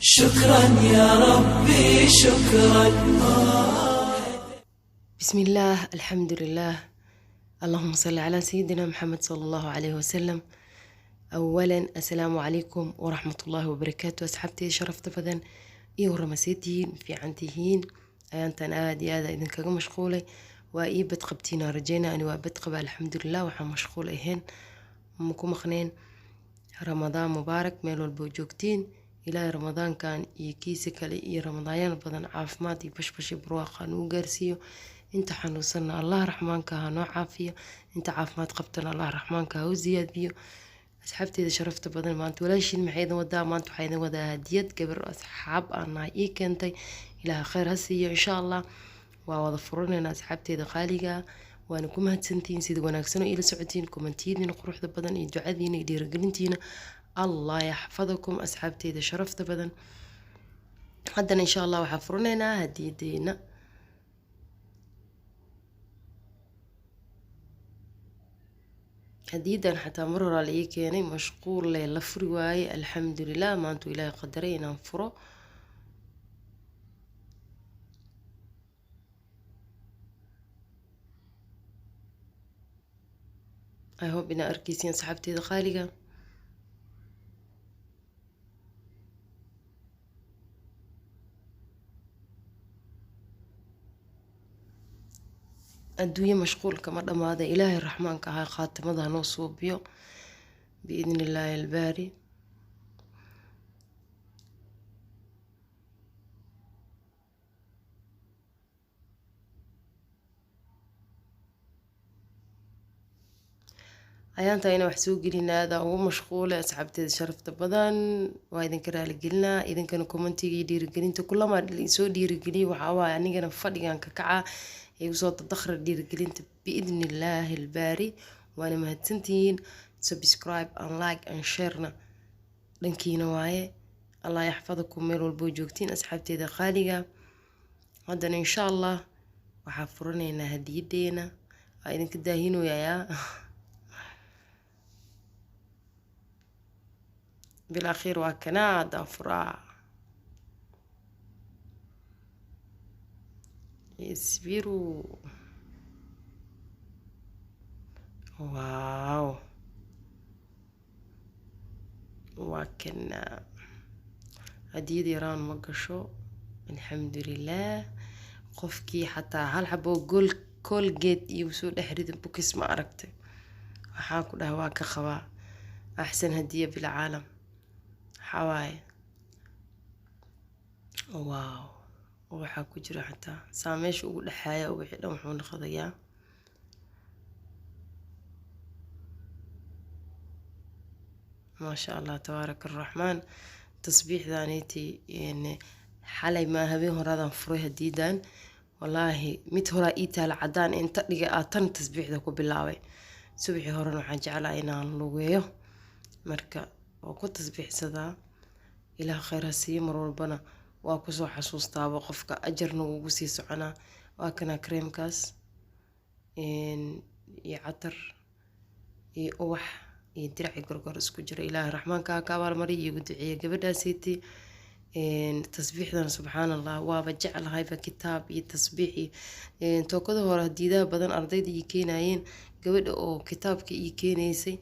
شكرا يا ربي، شكرا. بسم الله، الحمد لله، اللهم صل على سيدنا محمد صلى الله عليه وسلم. أولا، السلام عليكم ورحمة الله وبركاته. Asxaabteyda sharafta badan iyo waramaseetihiin, fiicantihiin? Ayaantan aada iyo aada idinkaga mashquulay. Waa ii badqabtiin aan rajeyna. Ani waa badqaba, alxamdulilah. Waxaan mashquul ahayn ma ku maqneen. Ramadaan mubaarak meel walbo joogtiin. Ilaahay ramadaankan iyo kiisa kale iyo ramadaanyaal badan caafimaad iyo bashbash iyo barwaaqa nuu gaarsiiyo. Inta xanuunsanna Allah raxmaanka ha noo caafiyo, inta caafimaad qabtana Allah raxmaanka ha u siyaadiyo. Asxaabteeda sharafta badan, maanta walaashiin maxay idin wadaa? Maanta waxaa idin wadaa hadiyad gabar asxaab aan nahay ii keentay. Ilaah khayr ha siiyo. Insha Allah waa wada furanaynaa, asxaabteeda qaaliga. Waana ku mahadsantihiin sida wanaagsan oo iila socotiin, kommentiyadiina quruxda badan iyo ducadiina iyo dhiirigelintiina. Allah yaxfadakum, asxaabteeda sharafta badan. Haddana insha Allah waxaa furanaynaa hadiyadeena. Hadiyadan xataa mar horaa la ii keenay, mashquul lee la furi waaye. Alxamdulilah, maantuu Ilaahay qadaray inaan furo. I hope inaa arkeysiin, asxaabteeda qaaliga. Adduunye mashquulka ma dhamaada. Ilaahay raxmaanka ahaa khaatimada hanoo suubiyo, biidni illaahi albaari. Ayaantaa inaa wax soo gelinaada ugu mashquulay, asxaabteeda sharafta badan. Waa idinka raaligelinaa, idinkana commentiga iyo dhiirigelinta kulamaa soo dhiirigeliya. Waxaa waaye anigana fadhigan ka kacaa igu soo dadakra dhiirigelinta, biidni illaahi albaari. Waana mahadsantihiin. Subscribe and like and sharena dhankiina waaye. Allah yaxfadakum meel walboo joogtiin, asxaabteeda qaaliga. Haddana insha Allah waxaa furanaynaa hadiyadeena. Waa idinka daahinoyayaa. Bilakhiir waa kanaa, haddaan furaa. Isbiru, wow, waa kanaa. Hadiyad yaraan ma gasho, alxamdulilah. Qofkii xataa hal xaboo gol Colgate iyo soo dhex rida bukis, ma aragtay? Waxaan ku dhahay waa ka qabaa axsan hadiya bilcaalam. Waxaa waaye wow, waxaa ku jira xataa saa meesha ugu dhexaaya wixii dhan wuxuu noqdayaa. Maasha Allah, tabaaraka araxmaan. Tasbiixdaaniti xalay maa habeen horaadaan furay hadiidan. Wallaahi mid horaa ii taala cadaan inta dhiga aa tan tasbiixda ku bilaabay. Subaxii horena waxaan jeclaa inaan lugeeyo, marka waa ku tasbiixsadaa. Ilaah khayr ha siiyo. Mar walbana waa kusoo xasuustaaba qofka, ajarna wuugu sii soconaa. Waa kana kareemkaas iyo catar iyo ubax iyo diraci gorgor isku jira. Ilaahay raxmaanka ha ka abaalmariyo, iigu duceeya gabadhaasiiti. Tasbiixdana subxaan Allah, waaba jeclahayba kitaab iyo tasbiix. Iyo tookada hore hadiidaha badan ardayda ii keenayeen, gabadha oo kitaabka ii keenaysay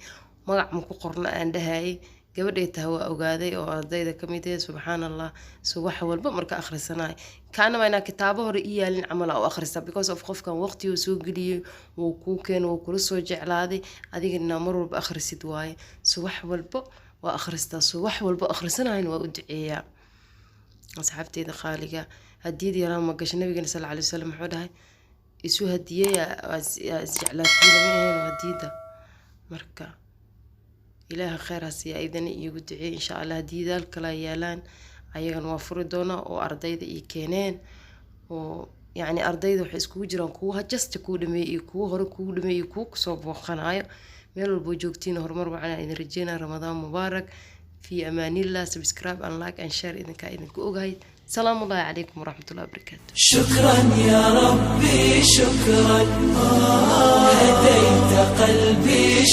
magac ma ku qorna aan dhahayay. Gabadhay tahay waa ogaaday oo ardayda kamid ah. Subxaan Allah, so wax walba marka akhrisanaay kaanama inaa kitaabo hore ii yaalin camal aa u akhrista, because of qofkan waqti uu soo geliyey, wuu kuu keeno, wuu kula soo jeclaaday, adiga inaa mar walba akhrisid waaye. So wax walba waa akhristaa, so wax walba akhrisanayna waa u duceeyaa. Asxaabteeda qaaliga, hadiyad yaraan ma gasho. Nabigana sal alay wasalam muxuu dhahay? Isu hadiyeya isjeclaatiina ma ahayn hadiyada. Marka Ilaaha khayr ha siiya, idana iigu duceey. Insha Allah hadiyadaal kala yaalaan, ayagana waa furi doonaa oo ardayda ii keeneen. Oo yacni ardayda waxay iskugu jiraan kuwa just kuu dhameeyey iyo kuwa hore kugu dhameeyey iyo kuwa kusoo booqanayo. Meel walboo joogtiin horumar wacan idin rajeynaa. Ramadaan mubaarak, fi amaanillah. Subscribe and like and share idinkaa idinku ogahay. Salaamu ullahi calaykum waraxmatullahi wabarakaatu. شكرا يا ربي، شكرا، هديت قلبي.